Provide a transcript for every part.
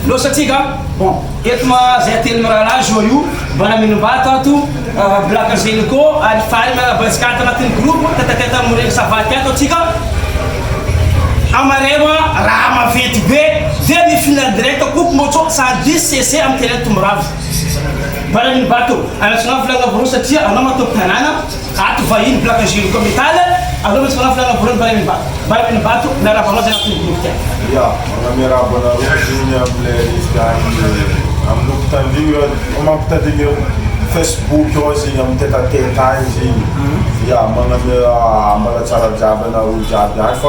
Losa tsika. Bon, eto ma zay telo mirahalahy jour io, Banaminimbato ato, Black Angelico ary faly miarahaba antsika ato anatin'ny groupe tête à tête amin'ireny savaty ato atsika. Amarema raha maventy be dia ny final direct coupe moto 110 cc amin'ny terrain Tomboravy. Banaminimbato, anatsoana volagna voalohany satria anao matoky tanàna. Ato vahiny Black Angelico Metal, aleo mihitsy manao filana voalohany Baraminibato. Baraminibato, miarahaba anao zay anatin'ny groupe ty. Ya, manao miarahaba anareo zegny amle resaka amin'ny mampitandrigny mampitandrigny Facebook ao zegny amin'ny tête à tête agny zegny. Ya, magnamia ambalatsara jiaby anareo jiaby agny fa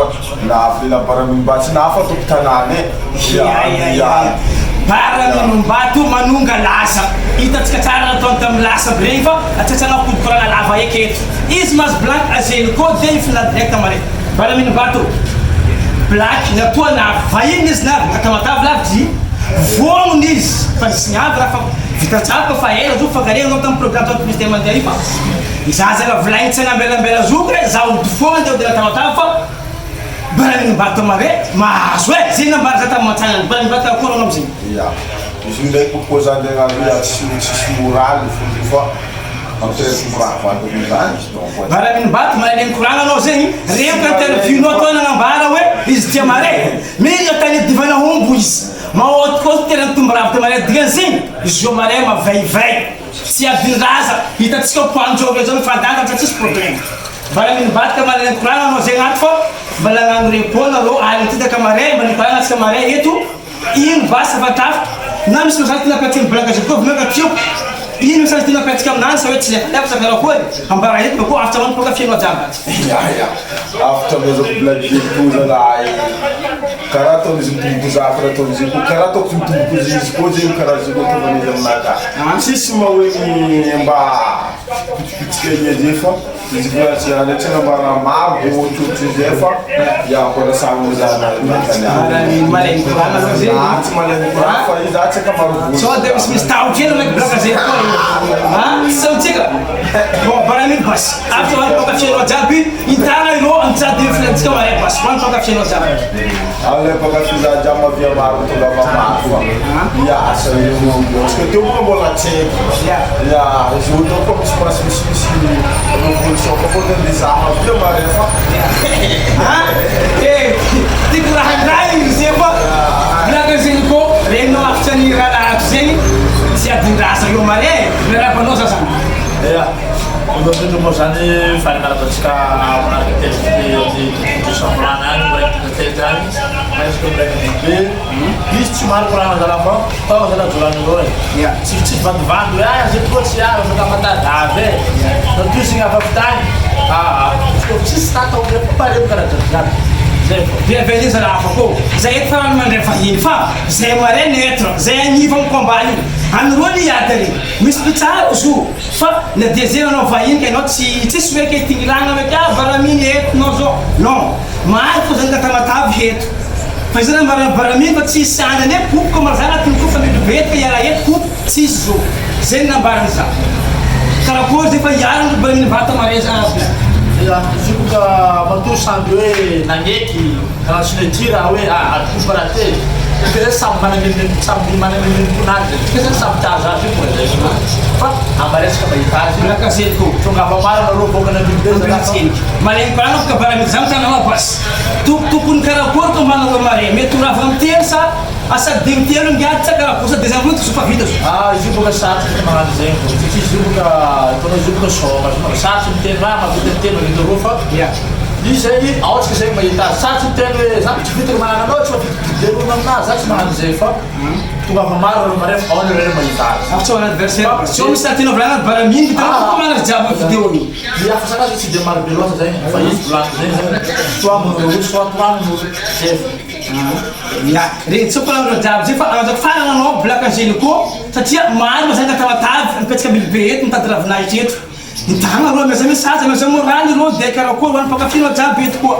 Nafy lehilahy Baramimbato tsy nafa tompon-tanàna e! Ia ia. Baramimbato manonga lasa. Hitantsika tsara nataony tamin'ny lasa aby regny fa tsy asiana kodikorana lava eky eto. Izy mahazo blanc Azelco dia i final direct mare. Baramimbato black natoa navy vahiny izy navy ka Tamatave lavitry vognona izy fa nisy niavy raha fa vita tsara fa ela zo fankaregna anao tamin'ny programme zao publicité mandeha io fa Zaza la volaigny tsy anambelambela zoky e, zaho ody foagna andeha hody Tamatave fa Baranimbato mare mahazo e, zegny nambara za tamin'ny mantsagna Baranimbato akory anao amizegny. Ya, izy io ndraiky koa za ndraiky ary tsy tsisy moraly fo fa ampireto mirava zany izy donc. Baranimbato mahay mikoragna anao zegny, regniko interview nao tao nagnambara hoe izy tia mare, mila tany divana hombo izy, maôtikôtiky tena mitombo ravitra mare dikan'izegny izy io mare mavaivay. Tsy adin-draza, hitantsika ho mpanjôry zao mifandanja fa tsisy problème. Mbala mivadika maraina koragna anao zegny ato fa mbala hagnano repos nareo aligny ty daka maray mbala hikoragna antsika maray eto ino basy fa tafika na misy message tiana apetraka ny black zay koa vonoina ka tiako ino message tiana apetraka aminany sa hoe tsy lefalefa sa karakory ambara eto bakô afatra hoan'ny mpankafy anao jiaby ato. Ya ya, afatra amezako black koa zalahy. Karaha ataon'izy mitombo zafy raha ataon'izy koa karaha ataoko mitombo koa izy koa zegny karaha zegny ataovan'izy aminaka tsisy ma hoe mba pitipitika igny zay fa izy koa tsy any tsy anambara maro be ohatrohatry zay fa ya koa samy Malaigny koragna aloha zegny. Ah, tsy malaigny koragna fa izy ah tsy ankamaroa Sao de misimisy taho kely ndraiky blaka zay koa io. Ah, sao tsika. Bon, baran'iny basy. After hoan'ny mpankafy anao jiaby, Hitana ireo antsady io filaintsika mahay basy ho an'ny mpankafy anao jiaby. Alay mpankafy za jiaby mavia maro tongava maro fa miasa io antsika teo moa mbola tsy haiko ya izy io tao fa misy masy misimisy révolution fa fôtony le za mavia mare fa Eh, tiako raha ndray izy zay fa Black Angelico regninao afitra ny rahalahy zegny tsy adin-draza io mare miarahaba anao za zany. Ya. Voalohany indrindra moa izany faly miarahaba antsika manaraka test amin'ny décembre any any mbola hita test any presque mbola be izy tsy maro koragna zalahy fa tao zalahy jolany reo e tsy tsy vandivandy hoe ah zay tokoa tsy avy fa tamatavy avy e fa toy sy ny hafa avy tany ah ah tsisy tatao amizay fa pare karaha jiaby jiaby zay vao Dia avy aiza zalahy hafa koa zay eto farany mandray vahiny fa zay mare neutre zay agnivo am combat io anoroa ny hiady ary misy mpitsara zo Fa na dia zay nanao vahiny ka ianao tsy tsisy hoe ke tingilana hoe ke ah baraminy eto nao zao non maro fo zany ka tamatave eto fa izay nambaran'i baraminy fa tsisy anany e coupe ka mazana aty koa fa mety be eto ka hiala eto coupe tsisy zo zay no nambarany za karakory zay fa hiala ny baraminy vata mareza aby. Ya, izy io boka matoa samby hoe nagneky Raha tsy mety raha hoe adikofa raha te Dika zay samy manana ny samy manana ny mpon'azy zay Dika zany samy tia azy azy io moa zay fa ambaresaka mahita azy La casette ko. Tongava maro nareo voaka na biby zay zalahy Malemy koragna fa kabara mety zany tananao basy. Tokony karakory ko manao mare mety ho rava amin'ny telo sa asa dimy telo ngiady sa karakory sa deuxième route zo fa vita zo. Ah izy io boka sarotry ny magnano zegny bro satria izy io boka hitanao izy io boka sôma sarotry miteny raha mahavita miteny mahavita roa fa Izy zay ao tsika zay mahita azy sa tsy miteny hoe za tsy vitako manana anao tsy mahavita miderona aminazy za tsy magnano zay fa tongava maro reo maref ao nareo mahita azy. Fa tsy ho an'ny adversaire fa tsy misy tianao volagna bara mino hitanao koa manana jiaby io vidéo io. Ny hafatra anazy tsy de maro be loatra zay fa izy volagno zay zany soit manoro olo soit tohaniny olo zay fo. Ya, regny tsy haiko jiaby zay fa azoko farany anao Black Angelico satria maro mazaka Tamatave mipetraka Ambilobe eto mitady ravinahitra eto. Ny tagna rô miasa message miasa moraly rô de karakory ho an'ny mpankafy anao jiaby eto koa.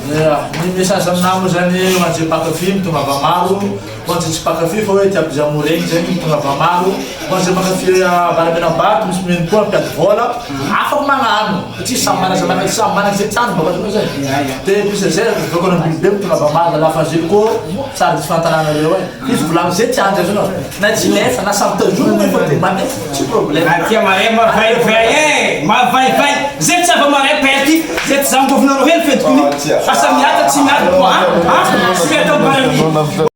Ya, ny message aminahy moa zany ho an'izay mpankafy mitongava maro, ho an'izay tsy mpankafy fa hoe tia bizamo regny zegny mitongava maro, ho an'izay mankafy Avaramenambato misy mino koa mpiady vôla, afaka magnano satria samy manana zay manana samy manana zay tiany bôka azonao zay. De plus zay voaka an'Ambilobe mitongava maro zalahy fa Zilko tsara diso fantananareo e. Izy volagno zay tiany azonao na tsy nefa na samy tazomina fa de manefa tsy problème. Aty mare mavaivay e! Mavaivay! Zay tsy ava mare perte, zay tsy zangovinareo hely fedikony fa samy miady tsy miady koa an! Tsy mety ambarany.